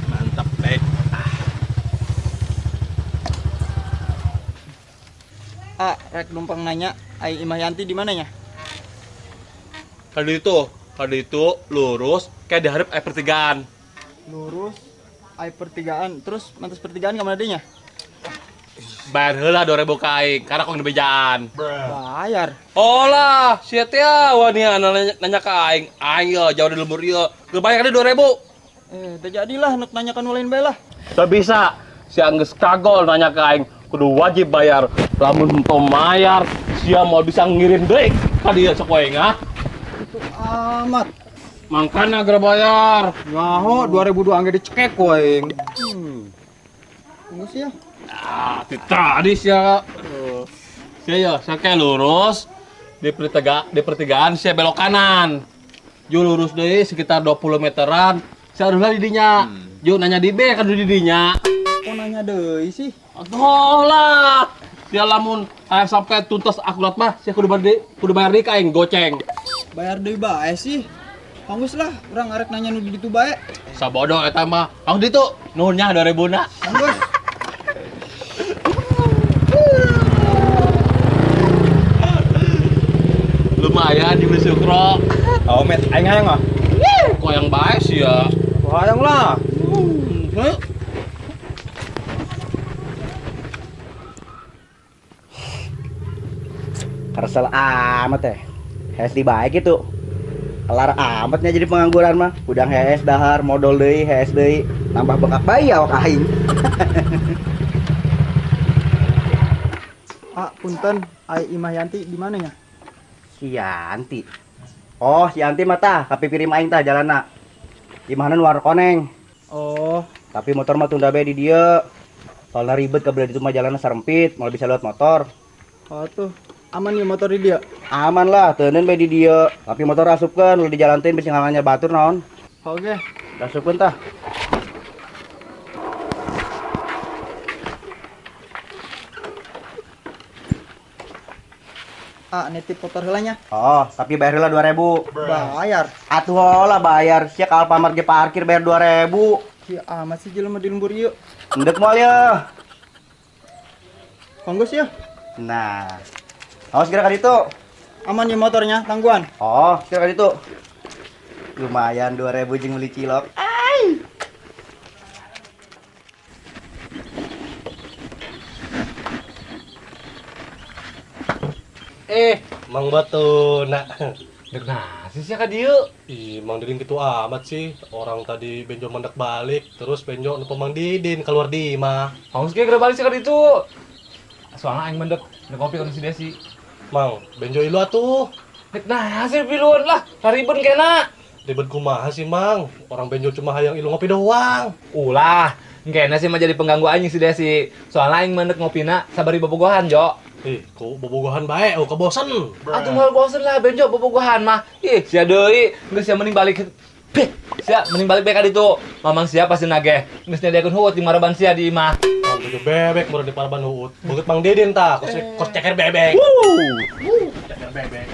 Mantap, Bek. Ah, rek numpang nanya, ai Imah Yanti di mana nya? Tadi itu lurus kayak di hareup pertigaan. Lurus ai pertigaan, terus mantas pertigaan ka mana deui nya? Bayar heula 2000 ka aing, karena kong dibejaan. Bayar. Oh lah, sia teh wanian nanya ka aing. Aing ye jauh di lembur ieu. Geus bayar deui 2000. Teu jadilah nek nanya ka nu lain bae lah. Teu bisa. Sia geus kagol nanya ka aing, kudu wajib bayar. Lamun henteu mayar, sia moal bisa ngirim deui ka dieu sok wae ngah. Itu amat. Mangkana geura bayar. Nyaho 2002 angge dicekek ku aing. Tunggu sih ya. Ah, tadi sia. Sia ya, sia kayak lurus di pertigaan sia belok kanan. Ju lurus deui sekitar 20 meteran. Sia harus di dinya. Ju nanya di B kan di dinya. Kok nanya deui sih? Aduh lah. Sia lamun sampai tuntas akurat mah sia kudu bayar deui ka aing goceng. Bayar deui bae sih. Hanggus lah, urang arek nanya nu di ditu bae. Sabodo eta mah. Hang ditu, nuhun nya 2000 na. Hanggus. Lumayan dibeli sukro. Oh, met aing hayang mah. Kok yang bae sih ya? Hayang lah. Keresel amat teh. Hees di bae gitu. Kelar amatnya jadi pengangguran mah. Udang hees dahar, modal deui, hees deui, tambah bengkak bae awak aing. Ah, punten, ai Imah Yanti di mana nya? Si Yanti. Oh, si Yanti mah tah, kapipirim aing tah jalanna. Imahna nu warna koneng. Oh, tapi motor mah tunda bae di dieu. Soalna ribet ka belah ditu mah jalanna sarempit, moal bisa lewat motor. Oh tuh. Aman ya motor di dia? Aman lah, teuneun bae di dieu. Tapi motor asupkeun, lu di jalan teh bisi ngalangan batur naon. Oke. Asupkeun tah. Ah, nitip motor heula nya. Oh, tapi bayar heula 2000. Bayar. Atuh lah bayar. Sia ka Alfamart ge parkir bayar 2000. Sia amat sih jelema di lembur ieu. Endek moal ye. Hanggeus ya. Nah. Awas kira kali itu. Aman ya motornya, tangguhan. Oh, kira kali itu. Lumayan 2000 jeung beli cilok. Ai. Mang Batu, nak. Dek nasi sih ka dieu. Ih, Mang Didin gitu amat sih. Orang tadi Benjo mendak balik, terus Benjo nempo Mang Didin keluar di imah. Haus ge geura balik sih ka ditu. Soalnya aing mendek ngopi ka si Desi. Mang, Benjo ilu atuh. Dek nasi piluan lah, ribet kena. Ribet kumaha sih, Mang? Orang Benjo cuma hayang ilu ngopi doang. Ulah, kena sih mah jadi pengganggu aing si Desi. Soalnya aing mendek ngopina sabari bobogohan, Jo. Ih, kok bobogohan bae, oh kebosen. Atuh moal bosen lah Benjo bobogohan mah. Ih, sia deui, geus sia mending balik. Beh, sia mending balik bae ka ditu. Mamang sia pasti nageh. Geus nyadiakeun huut di maraban sia di imah. Mang Benjo bebek meureun di paraban huut. Beungeut Mang Didin tah, kos ceker bebek. Ceker bebek.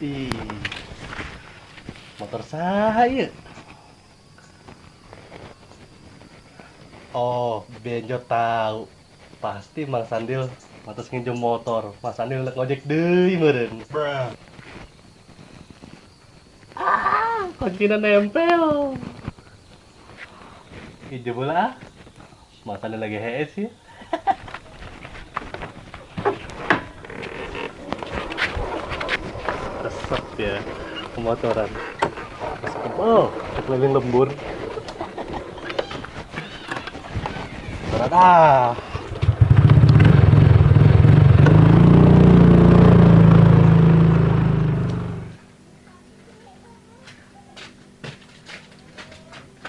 Ih. Motor saha ieu? Oh, Benjo tahu. Pasti Mang Sandil pantes nginjem motor. Mang Sandil nek ngojek deui meureun. Ah, kuncina nempel. Ijo bola. Mang Sandil lagi hees sih. Resep ya pemotoran. Resep oh, keliling lembur. Berat ah.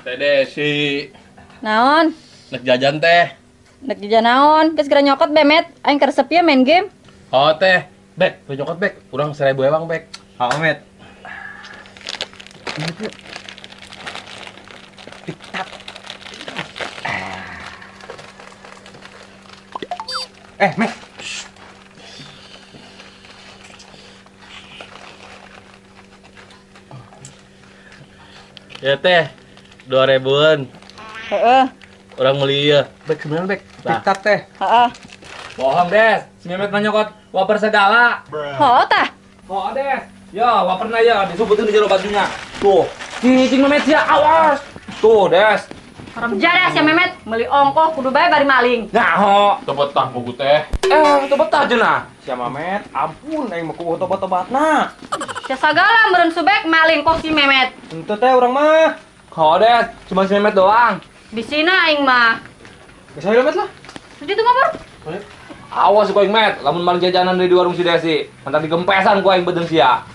Teh Desi. Naon? Nek jajan teh. Nek jajan naon? Geus geura nyokot bemet, aing karesep ieu main game. Oh teh, bek, lu nyokot bek, urang 1000 ewang bek. Ha, Met. Met. Ya teh, 2.000-an. Heeh. Orang beli ya. Bek sebenarnya bek. Pikat teh. Heeh. Bohong, Des. Si Memet mah nyokot waper segala. Heuh tah. Heuh, Des. Ya, waperna ya disubutin di jero bajunya. Tuh. Cicing Memet sia, awas. Tuh, Des. Haram jadah sia Memet, meuli ongkoh kudu bae bari maling. Nyaho. Teu betah buku teh. Teu betah cenah. Sia Memet, ampun aing mah kudu tobat-tobatna. Sia sagala meureun subek maling kok si Memet. Henteu teh urang mah. Heuh, Des, cuma si Memet doang. Bisina aing mah. Geus ayo Met lah. Di ditu mah, Bor. Awas ku aing Met, lamun maling jajanan di warung si Desi, mentak digempesan ku aing bedeung sia.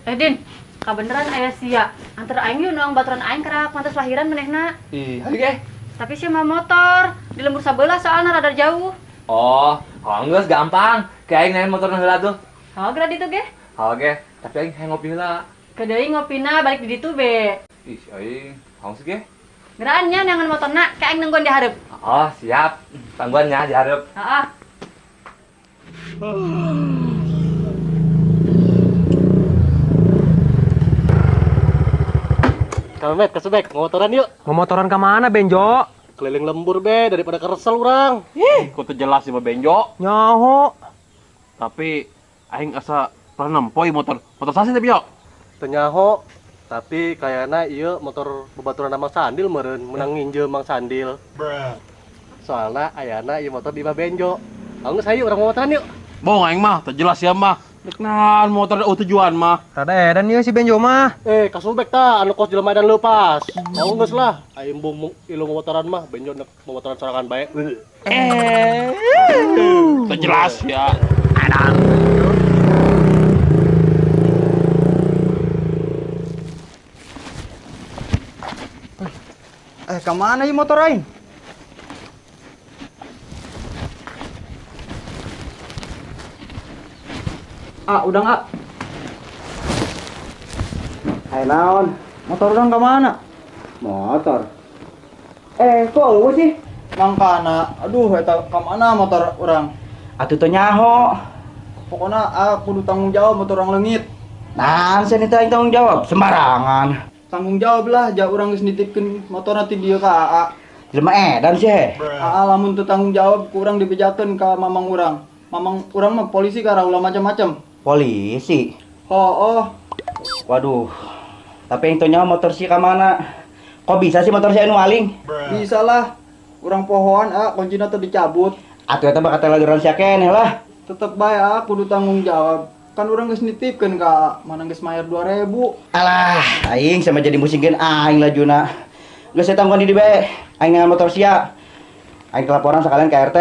Din, kabeneran aya sia. Antar aing yeuh nuang baturan aing kerak mantas lahiran manehna. Ih, hayu ge. Tapi sia mah motor, di lembur sabelah soalna rada jauh. Oh, geus gampang. Kayak aing naen motorna heula tuh. Heuh, geura ditu ge. Heuh ge, tapi aing hayang ngopi heula. Kedeui ngopina balik di ditu be. Ih, aing haus ge. Geraan nya neangan motorna, kayak aing nungguan di hareup. Oh, siap. Tangguan nya di hareup. Heeh. Kang Met, kesebek, motoran yuk. Mau motoran ke mana, Benjo? Keliling lembur be, daripada keresel urang. Ih, kok teu jelas sih mah Benjo. Nyaho. Tapi aing asa pernah nempoi motor. Motor sasi tapi yo. Teu nyaho. Tapi kayaknya iya motor bebaturan Mang Sandil meureun menang nginjem Mang Sandil. Soalnya ayana ieu motor di imah Benjo. Geus hayu urang motoran yuk. Bohong aing mah, teu jelas ya mah. Rek naon motor tujuan mah. Rada edan ieu si Benjo mah. Kasubek tah anu kos jelema edan leupas. Mau geus lah, aing bung ilu motoran mah Benjo nek motoran sorangan bae. Teu jelas ya. Edan. Kemana ieu motor aing? Ah, udang ah. Hai naon? Motor udang kemana? Motor. Kok eueuh sih? Mangkana, aduh eta kemana motor urang? Atuh teu nyaho. Pokona aku kudu tanggung jawab motor urang leungit. Nah, sia teh aing tanggung jawab sembarangan. Tanggung jawab lah, ja urang geus nitipkeun motor nanti dia ka AA. Jelema edan sih. AA lamun teu tanggung jawab ku urang dibejakeun ka mamang urang. Mamang urang mah polisi karena ulah macam-macam. Polisi? Oh. Waduh. Tapi yang teu nyaho motor sih ka mana? Kok bisa sih motor sia anu maling? Bisa lah. Urang pohoan kuncina teu dicabut. Atuh eta bakal teladoran sia keneh lah. Tetep bae AA kudu tanggung jawab. Kan urang geus nitipkeun ka mana geus mayar 2.000. Alah, aing sama jadi musingkeun aing lajuna. Geus tanggungan di bae. Aing ngan motor sia. Aing kelaporan sekalian ke RT.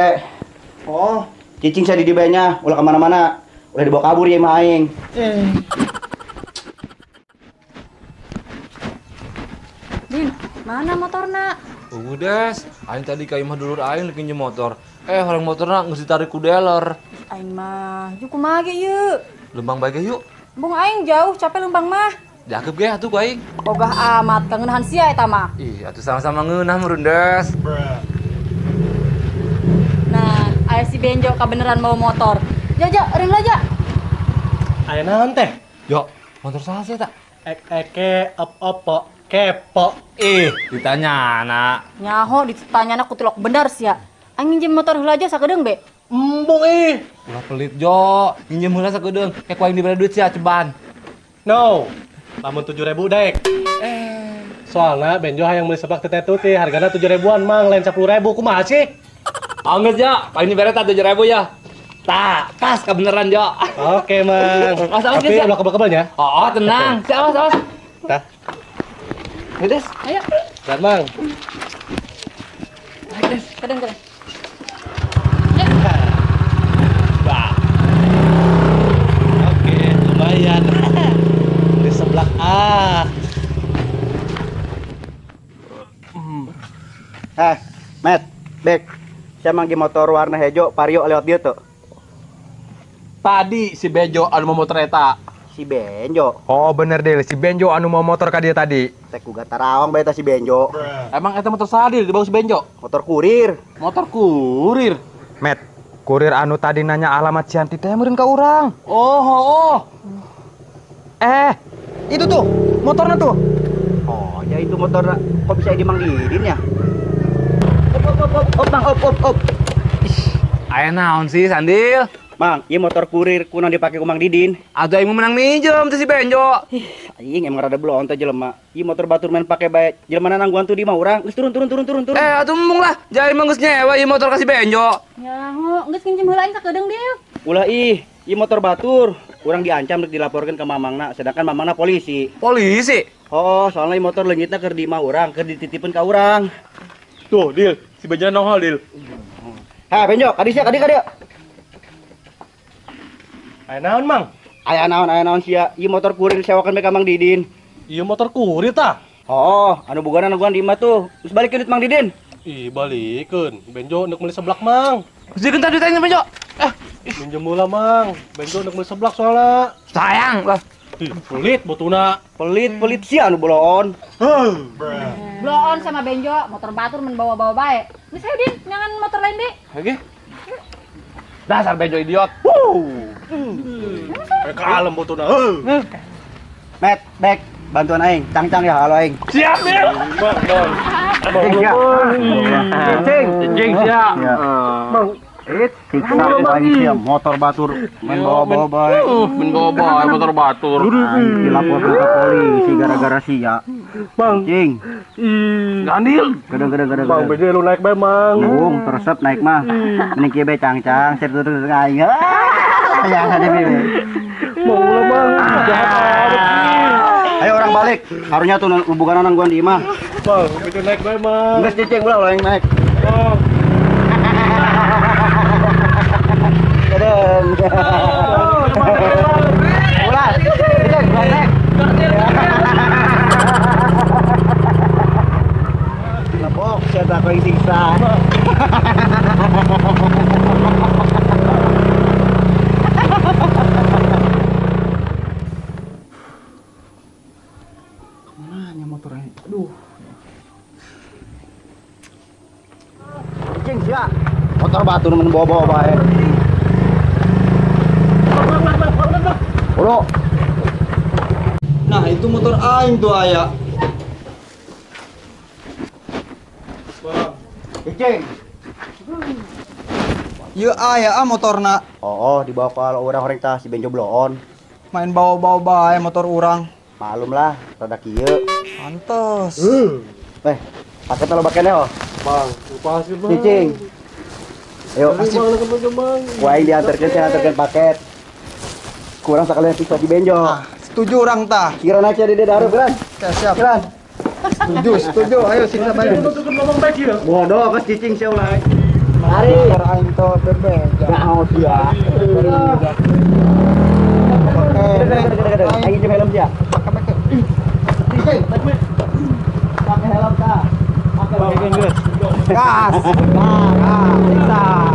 Oh, cicing sia di bae nya, ulah kemana-mana. Ulah dibawa kabur ya mah aing. Din, mana motorna? Eueuh, Des. Aing tadi ka imah dulur aing leukeun nginjem motor. Orang motorna geus ditarik ku dealer. Aing mah, yuk kumaha ge ieu? Lembang bae ge yuk. Embung aing jauh, capek lembang mah. Diakep ge atuh ku aing. Ogah amat kangenahan sia eta mah. Ih, atuh sama-sama ngeunah meureun, Des. Nah, aya si Benjo kabeneran mau motor. Ja, ja, eureun lah ja. Aya naon teh? Yo, motor saha sih eta? Ek eke op opo kepo. Ih, ditanya anak. Nyaho ditanyana ku tilok bener sia. Aing minjem motor heula aja sakedeung be. Embung ih. Ulah pelit jo, minjem heula sakedeung. Kayak ku aing dibere duit sia ceban. No. Lamun 7.000 dek. Soalna Benjo hayang meuli seblak teteh tuti hargana 7.000-an mang lain 10.000 kumaha sih? Anggeus jo, paling dibere tah 7.000 ya. Tah, pas kebeneran jo. Oke, Mang. Awas, tapi ya. ulah kebel-kebelnya. Oh, tenang. Okay. Awas, awas. Tah. Ayo, Des. Ayo. Dan, Mang. Ayo, Des. Kadang-kadang. Wah. Oke, lumayan. Di sebelah A. Met, Bek. Saya manggil motor warna hijau, Vario lewat dia tuh. Tadi si Benjo anu mau motor eta. Si Benjo. Oh bener deh, si Benjo anu mau motor ka dia tadi. Teh kuga tarawang bae si Benjo. Emang eta motor sadil di bawah si Benjo? Motor kurir. Motor kurir. Met, Kurir anu tadi nanya alamat Cianti teh meureun ka urang. Oh, oh. Itu tuh motornya tuh. Oh, ya itu motornya. Kok bisa di Mang Didin ya? Op, op, op, op, Mang, op, op, op. Aya naon sih, Sandil? Mang, ieu motor kurir kunaon dipake ku Mang Didin. Atuh aing menang minjem teh si Benjo. Aing emang rada belon teh jelema. Ieu motor batur main pake bae. Jelema nangguan tuh di mah urang. Geus turun turun turun turun turun. Atuh embung lah. Jai mah geus nyewa ieu motor ka si Benjo. Nyaho, geus nginjem heula aing sakedeung Dil. Ulah ih, ieu motor batur. Urang diancam rek dilaporkeun ke mamangna, sedangkan mamangna polisi. Polisi? Oh, soalnya ieu motor leungitna keur di imah urang, keur dititipkeun ka urang. Tuh, Dil, si Benjo nongol, Dil. Ha, Benjo, kadi sia, kadi kadi. Aya naon, Mang? Aya naon sia. Ieu motor kurir disewakeun bae ka Mang Didin. Ieu motor kurir tah? Oh, anu bogana nungguan di imah tuh. Geus balikeun duit Mang Didin. Ih, balikeun. Benjo neuk meuli seblak, Mang. Geus tah duit aing Benjo. Minjem heula, Mang. Benjo neuk meuli seblak soalna. Sayang lah. Ih, pelit botuna. Pelit-pelit sia anu boloon. Bloon sama Benjo, motor batur men bawa-bawa bae. Geus ayo Din, nyangan motor lain deui. Oke. Dasar Benjo idiot. Kalem botuna. Met, back, bantuan aing, cang-cang ya halo aing. Siap, Dil. Cing, cing siap. Bang, siksa aing siap motor batur main bawa-bawa bae. Main bawa-bawa motor batur. Aing dilaporkan ke polisi gara-gara sia. Bang, cing. Gandil. Gedeng-gedeng. Bang, Benjo lu naik bae, Mang. Bung, teresep naik mah. Mending kieu bae cang-cang, sir turun aing. Ya, ada bebe. Mau lah, Bang. Ayo orang balik. Harunya tuh hubungan nangguan di imah. Bang, Benjo naik bae, Mang. Geus cicing ulah ulah yang naik. Bang. Gedeng. Ulah, cicing ulah naik. Lebok sia tak koing siksa. Kemana motornya? Aduh. Cicing sia. Motor batur men bawa-bawa bae. Ulo. Nah, itu motor aing tuh aya. Cicing. Ieu aya ah motorna. Oh, dibawa ke orang-orang tah si Benjo bloon. Main bawa-bawa bae motor urang. Malum lah, rada kieu. Pantes. Paket lo bakene oh. Bang, lupa hasil, Bang. Cicing. Ayo, Bang, ku aing diantarkeun, saya antarkeun paket. Kurang sekalian siksa si Benjo. Nah, setuju urang tah. Kira naik di darup, Gran. Oke, siap. Gran. Setuju, setuju. Ayo siksa bae. Ngomong baik ya. Bodoh, geus cicing sia ulah. Mari. Motor aing teh bebe. Nah, sia. Aing jeung helm sia. Pakai. Pakai helm tah. Pakai Gas. Nah, siksa.